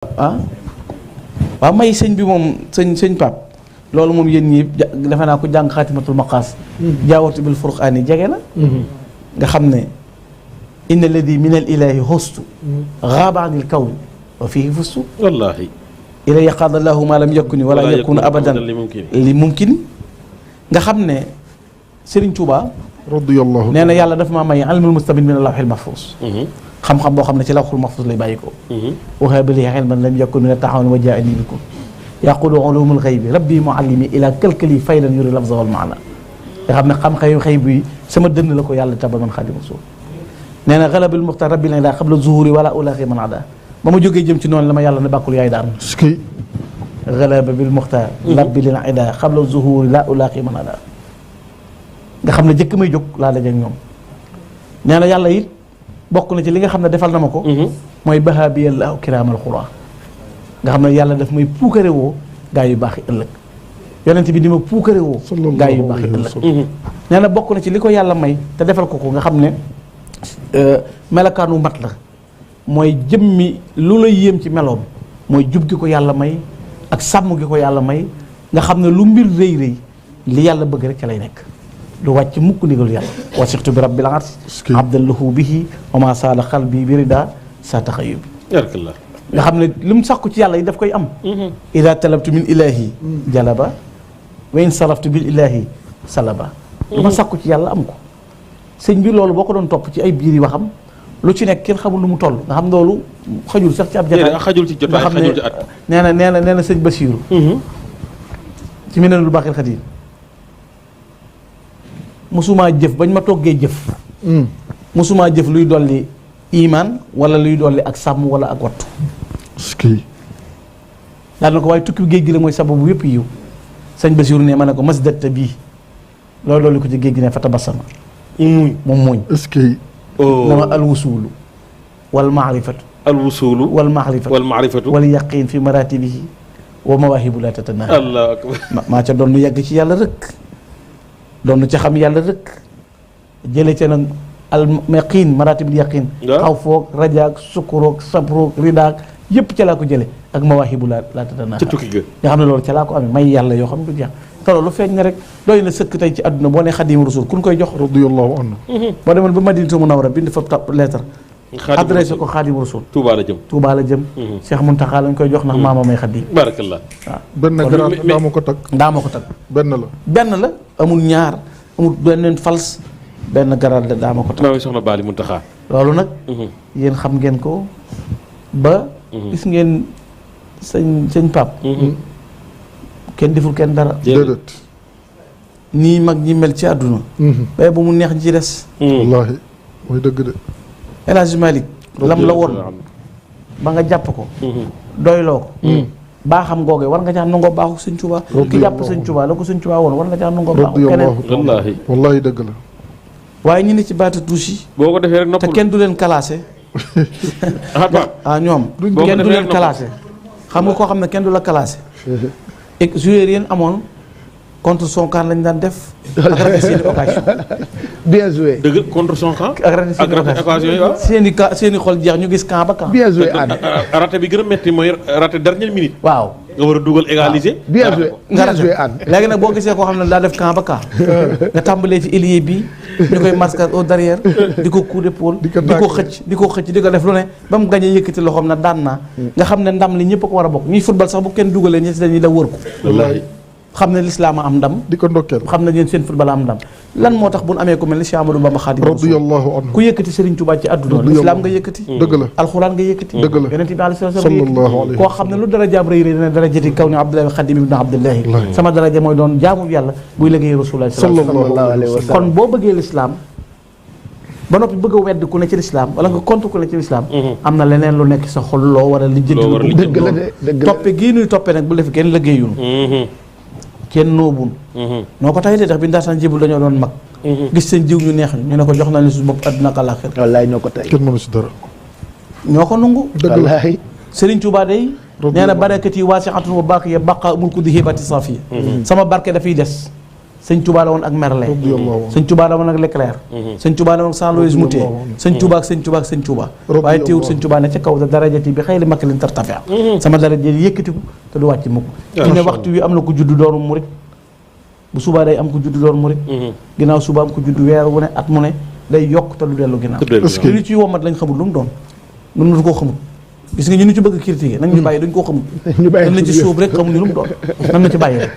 ah waaw may sëñ bi moom sëñ Pape loolu moom yéen ñi defe naa ko jàng xaatimatul maqaas jaawatu bil furqaani jege na nga xam ne inna alladi min al ilahi hostu gaaba anil kawni wa fihi fustu wallaahi ila yaqaada allahu ma lam yakuni wala yakuna abadan li mumkin nga xam ne Serigne Touba radiyallahu nee na yàlla dafa maa may ilmul mustabin min al-lawhil mahfuz xam-xam boo xam ne ci lawhul mahfuz lay bàyyi ko wahaba li ilman lam yakun min at-ta'awun wa jaa'ani bikum yaqulu ulumul ghaybi rabbi muallimi ila kalkali faydan yuri lafza wal maana nga xam ne xam-xayu xëy bi sama dënn la ko yàlla tabal man Xaadimu Rasuul nee na galabil muxtar rabbi la qabla zuhuri wala ulaqi man ada ba ma jógee jëm ci noonu la ma yàlla ne bàkkul yaay daan galaba bil muxtar rabbi lil ida qabla zuhuri la ulaqi man ada nga xam ne jëkk may jóg laa dajeek ñoom nee na yàlla it bokk na ci li nga xam ne defal na ma ko mooy bahabiyallahu kiraamal xuraa nga xam ne yàlla daf may puukare woo gaa yu baax yi ëllëg yonent bi di ma puukare woo gaa yu baax yi ëllëg nee na bokk na ci li ko yàlla may te defal ko ko nga xam ne melokaanu mat la mooy jëmmi lu la yéem ci meloom mooy jub gi ko yàlla may ak sàmm gi ko yàlla may nga xam ne lu mbir rëy rëy li yàlla bëgg rek ca lay nekk du wàcc mukk ndigalu yàlla wasixtu bi rabbil arsh abdallahu bihi wa ma saala qalbi bi rida sa taxayubi nga xam ne li mu sàkku ci yàlla yi daf koy am ida talabtu min ilahi jalaba wa in salaftu bil ilahi salaba lu ma sàkku ci yàlla am ko sëñ bi loolu boo ko doon topp ci ay biir yi waxam lu ci nekk kenn xamul lu mu toll nga xam loolu xajul sax ci ab jotaay xajul ci jotaay xajul ci at nee na sëñ Basiiru ci Minanul Baaxil Xadiim musumaa jëf bañ ma toggee jëf musumaa jëf luy dolli iman wala luy dolli ak sàmm wala ak wattu daal na ko waaye tukki géej gi la mooy sababu yëpp yiw sëñ Basiiru ne ma ne ko mas detta bii loolu dolli ko ci géej gi ne fa tabassama moom muuñ dama alwusulu wal maarifatu alwusulu wal maarifatu wal yaqin fi maratibihi wa mawaahibu la tatanaha allahu akbar maa ca doon yàgg ci yàlla rek doon ca xam yàlla rek jële ca nag al yaqin maratibul yaqin xaw foog rajaak sukkuroog sabroog ridaak yëpp ca laa ko jële ak mawaahibu la tatanaha ca tukki ga nga xam ne loolu ca laa ko amee may yàlla yoo xam ne du jeex te loolu feeñ na rek doy na sëkk tey ci àdduna boo ne Xaadimu Rasuul ku ñu koy jox radiyallahu anhu boo demoon ba Madinatu Munawwara bind fa lettre adressé ko Xaadimu Rasuul Touba la jëm Cheikh Muntaxa lañ koy jox ndax maama may Xaadim barakallah waaw benn garaat daa ma ko tag benn la amul ñaar amul benn fals benn garaat la daa ma ko tag maa ngi soxna Baali Muntaxa loolu nag yéen xam ngeen ko ba gis ngeen sëñ Pape kenn deful kenn dara déedéet nii mag ñi mel ci àdduna bay bu mu neex ñi ci des wallaahi mooy dëgg de El Hadj Malick lam la woon ba nga jàpp ko doyloo ko baa xam googee war nga caa nangoo baaxu sëñ Tuubaa ki jàpp sëñ Tuubaa la ko sëñ Tuubaa woon war nga caa nangoo baaxu keneen wallaahi dëgg la waaye ñu ne ci baata tuus yi boo ko defee rek noppal te kenn du leen classé ñoom kenn du leen classé xam nga koo xam ne kenn du la classé et joueurs yéen amoon contre son camp lañ daan def. ak raté seen i occasion. bien joué. dëgg contre son camp. ak raté seen i occasion yi waaw. seen i xol jeex ñu gis camp ba camp. bien joué Anne. raté bi gën a métti mooy raté dernière minute. waaw nga war a dugal égaliser. bien joué bien joué Anne. léegi nag boo gisee koo xam ne daa def camp ba camp nga tàmbalee ci ailier bi ñu koy masquer au derrière di ko coup d'épaule di ko xëcc di ko def lu ne ba mu gañee yëkkati loxoom na daan naa. nga xam ne ndam li ñëpp ko war a bokk ñuy football sax bu kenn dugalee ñi si dañuy da wër ko. wallaahi. xam ne lislaam a am ndam di ko ndokkeel xam ne yéen seen football am ndam lan moo tax bu nu amee ku mel ni Cheikh Amadou Bamba Xaadimu Rasuul radiyallahu anhu ku yëkkati Serigne Touba ci àdduna lislaam nga yëkkati dëgg la alxuraan nga yëkkati dëgg la yonent bi alayhi salaam koo xam ne lu darajaam rëy rëy dana darajati kaw ni Abdullahi Xaadim ibnu Abdullahi sama daraja mooy doon jaamu yàlla buy liggéey Rasulullah sallallahu alayhi wa sallam kon boo bëggee lislaam ba noppi bëgg a wedd ku ne ci lislaam wala nga contre ku ne ci lislaam am na leneen lu nekk sa xol loo war a lijjanti dëgg la de toppe gii nuy toppe nag bu la fi kenn liggéeyul kenn noobun noo ko tay de tax bi ndaataan jébul dañoo doon mag gis seen jiw ñu neex ñu ne ko jox na ni su bopp àdduna ak àllaaxira wallaay ñoo ko tay kenn mënu si dara ñoo ko nungu dëgg la Serigne Touba day nee na barakat yi waasi'atun wa baaqiya baqa mulku di hibati safiya sama barke dafay des sëñ Touba la woon ak Merlin sëñ Touba la woon ak Leclerc sëñ Touba la woon ak Jean Louis Moutet sëñ Touba ak sëñ Touba ak sëñ Touba waaye teewul sëñ Touba ne ca kaw da darajati bi xëy li makk leen tartafia sama daraja yëkkatiku te du wàcc mukk ci ne waxtu wi am na ko juddu doonu murit bu subaa day am ko juddu doonu murit ginnaaw suba am ko juddu weer wu ne at mu ne day yokk te du dellu ginnaaw li ñu ciy womat lañ xamul lu mu doon nun du koo xamul gis nga ñu ci bëgg critiquer nañ ñu bàyyi dañ koo xamul dañ la ci sóob rek xamuñu lu mu doon nan na ci bàyyi rek